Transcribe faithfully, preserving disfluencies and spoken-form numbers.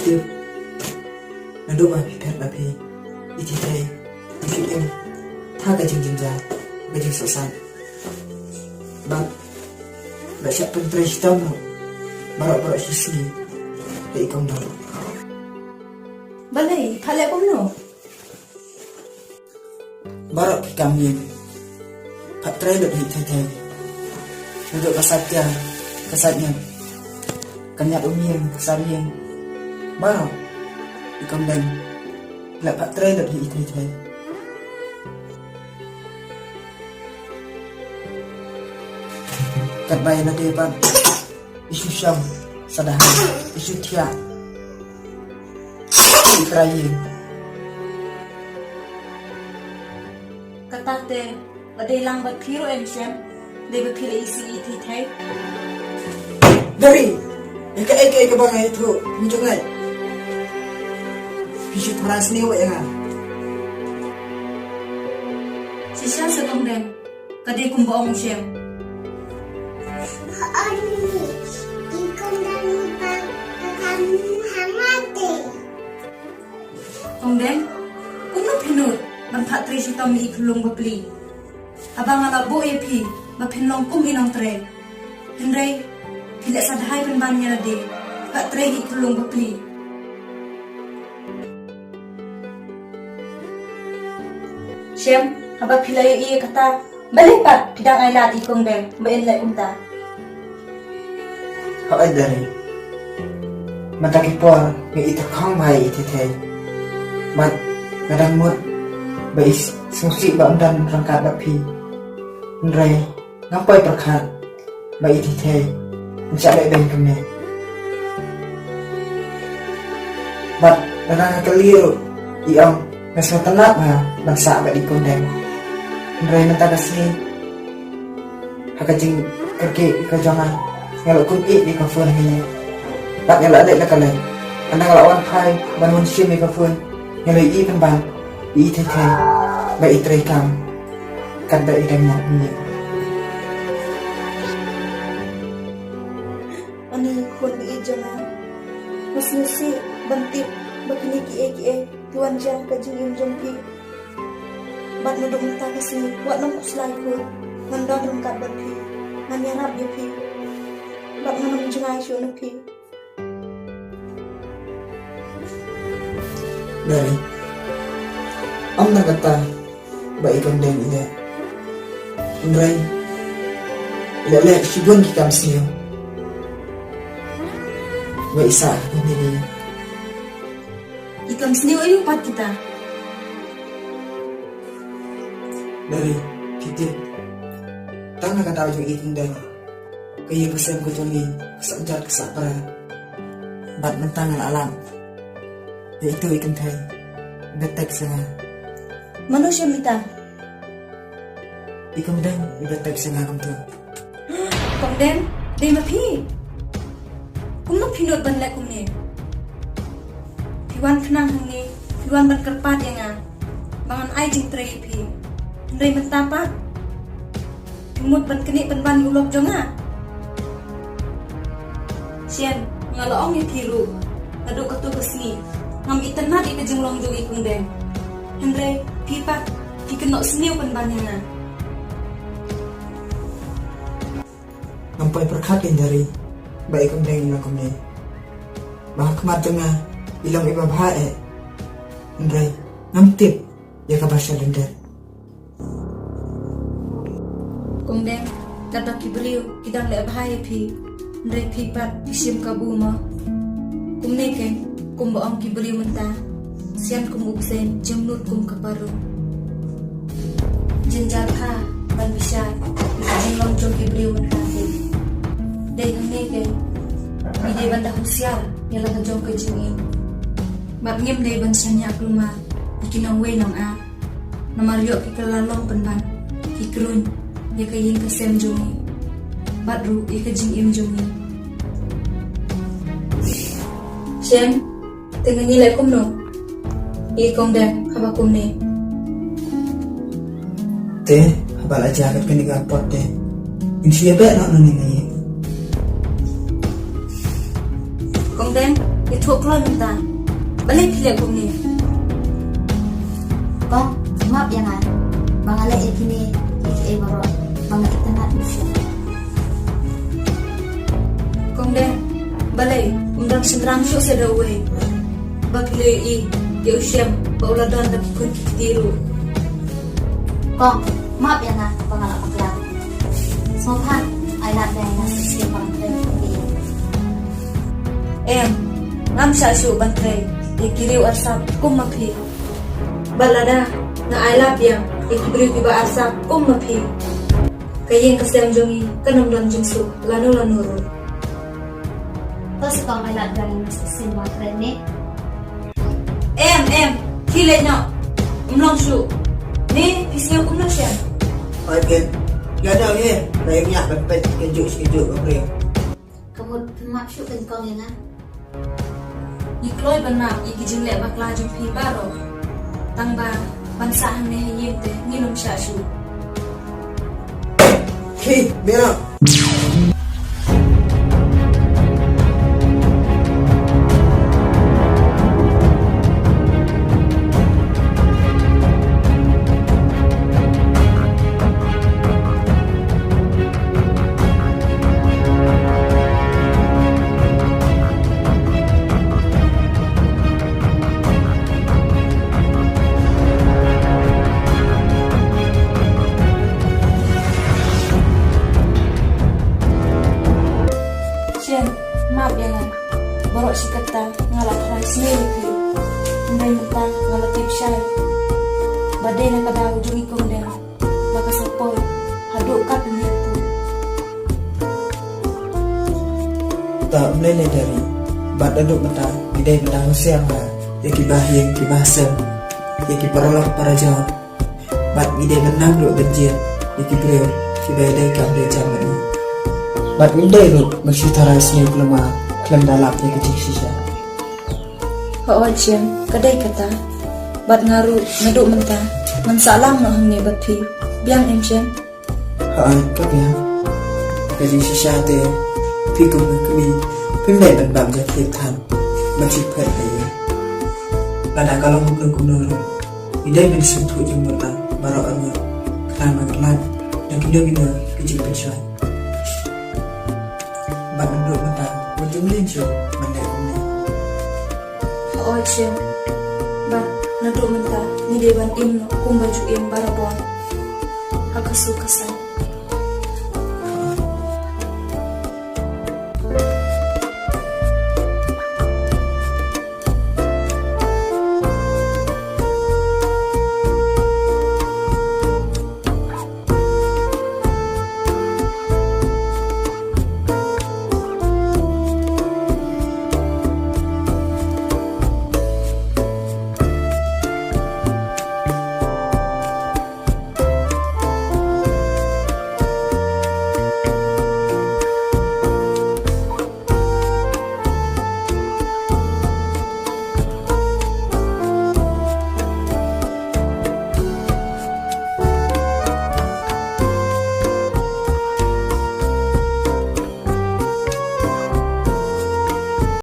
Tip. Naduh ba phi phet ba phi i Thei Thei, i phi im ha ka jingjynjar, ka jingsohsat. Bad la shah pyntrei shitom noh baroh baroh shi sngi ïa i Kong Dang. Balei, pha leh kumno? Baroh ki kam ïing pha trei lut hi Thei Thei. Naduh ka sait tiar, ka sait ñiat, ka ñiat um ïing, ka sar ïing, baroh i Kong Deng la pha trei lut hi Thei Thei. Katba ïa lade pat i shu shong sa dahai, i shu thiah, i trai ïing. Kata te la dei lang bad phi ruh em Shem? Dei ba phi la isih i Thei Thei? Dari, ïa kaei kaei kaba nga ïathuh, ym ju ngeit. Phi shu thrang sniew ïa nga. Shisha sa Kong Deng, ka dei kumba ong u Shem. Kong Deng, kumno phi nud ban pha trei shitom ïa i khyllung bapli? Haba nga la buh ïa phi ba phin long kum i nongtrei, hynrei phi leh sa dahai pynban ïa lade, pha trei ïa i khyllung bapli. Shem, haba phi la ïohi ïa kata, balei pat phi dang ai lad ïa i Kong Deng ba in leh kumta? Hooid Dari. Mynta ki por nga i tyrkhong bha ïa i Thei Thei. Bad nga dang mut ba i sngewsih ba ym don ryngkat bad phi. Hynrei ngam poi pyrkhat ba i Thei Thei yn shah leh beiñ kumne. Bad lada nga kylli ruh i ong nga sngewtynnat bha ban sah bad i Kong Deng. Hynrei mynta ka sngi ha ka jingkyrkieh ka jong nga, nga la kum ïeh ïa ka phone hangne. Bad nga la leit la ka leit. Hynda nga la wan phai ban wan shim ïa ka phone, nga la ïohi pynban ïa i Thei Thei ba i trei kam katba i dang ñiah ïing. Ani khun ba ïeit jong nga, nga sngewsih ban tip ba kine kiei kiei ki wan jia ha ka jingim jong phi. Bad naduh mynta ka sngi wat nym khuslai khun, ngan don ryngkat bad phi, ngan ïarap ïa phi, bad ngan ym jngai shuh na phi. Dari, ym na kata ba i Kong Deng i leh, hynrei i la leh shibun ki kam sniew ba i sah ha kane ka ïing. Ki kam sniew aïu pat kita? Dari, phi tip, tang na ka daw jong i Kong Deng, ka ïing ka sem ka jong ngi ka sah jot ka sah pra. Bad mynta nga la lap ïa itu i kynthei i ba text ïa nga. Mano Shem ita? I Kong Deng i ba text ïa nga kumta. Kong Deng, dei ma phi? Kumno phi nud ban leh kumne? Phi wan khnang hangne, phi wan ban kyrpad ïa nga ba ngan ai jingtrei ïa phi. Hynrei mynta pat phi mut ban knieh pynban ïa u lok jong nga. Shem, nga la ong ïa phi ruh, naduh kato ka sngi ngam itynnad ïa ka jinglong jong i Kong Deng. Hynrei phi pat phi kynnoh sniew pynban ïa nga. Ngam poi pyrkhat kein Dari ba i Kong Deng i long kumne. Ba ha khmat jong nga i long i ba bha eh. Hynrei ngam tip ïa kaba shalyndet. Kong Deng, katba ki briew ki dang leh bha ïa phi, hynrei phi pat phi shim kabu mo. Kumne kein, kumba ong ki briew mynta, sian kum u bseiñ, jemnud kum ka paru. Jynjar bha ban bishar ïa ka jinglong jong ki briew mynta kein. Dei hangne kein ngi dei ban da husiar ïa la ka jong ka jingim. Bad ngim dei ban shaniah kulmar ïa ki nongwei nongaw. Namar ïoh ki kylla long pynban ki kruiñ ïa ka ïing ka sem jong ngi bad ruh ïa ka jingim jong ngi. Shem, te ngan ïaleh kumno ïa i Kong Deng haba kumne? Te haba la jia kat kane ka por te, ngin shu ïabeh noh nangne na ïing. Kong Deng, ïathuh kloi mynta. Balei phi leh kumne? Kong, map ïa nga ba nga leh ïa kine kiei kiei baroh ba nga itynnad mynshuwa. Kong Deng, balei ym don shynrang shuh sa da uwei? Ba phi la ïohi ïa u Shem ba u la don da ki khun ki kti ruh. Kong, map ïa nga ba nga la bakla. Sngewbha ai lad ïa nga sa shisien ba nga kren ïa phi. Em, ngam shah shuh ban trei ïa ki riew arsap kum ma phi. Bad lada nga ai lad ïa ki briew kiba arsap kum ma phi, ka ïing ka sem jong ngi kan ym don jingsuk lano lano ruh. To sa kong, ai lad ïa nga sa shisien ba nga kren ne. Em, em, khie leit noh. Ym long shuh. Ne, phi sngew kumno Shem? Oi, phi. Ïa da, ïa. Ba ïa ban peit kajuh kajuh ka briew. Ka mut phi map shuh kein kong ïa nga. Ngi kloi ban map ïa ki jingleh bakla jong phi baroh. Tang ba ban sah hangne ha ïing te ngin ym shah shuh. Khie, bero. Shem, map ïa nga. Baroh shi katta nga la tharai sniew ïa phi. Hynrei mynta nga la tip shai ba dei na ka daw jong i Kong Deng ba ka sa poi haduh katne miet. Ta ym lei lei da ri. Bad naduh mynta ngi dei ban da husiar bha ïa ki bahaïing ki bahasem, ïa ki paralok parajor. Bad ngi dei ban nang ruh ban jied ïa ki briew kiba ïadei kam dei jam bad ngi. Bad ngim dei ruh ban shu tharai sniew khlem, khlem da lap ïa ka jingshisha. Hooid Shem, ka dei kata. Bad nga ruh naduh mynta ngan sah lang noh hangne bad phi. Biang em Shem? Hooid, ka biang. Ka jingshisha te phi kum ka kmie phim dei ban bam jingthied than ban shu phet ha ïing. Lada ka long kumno kumno ruh, ngi dei ban sngewthuh jingmut lang baroh arngut khnang ba ngin lait na kino kino ki jingpynshoi. Bad naduh mynta wat ju mlien shuh ban leh kumne. Hooid Shem. Bad naduh mynta ngi dei ban im noh kumba ju im barabor ha ka sur ka saiñ.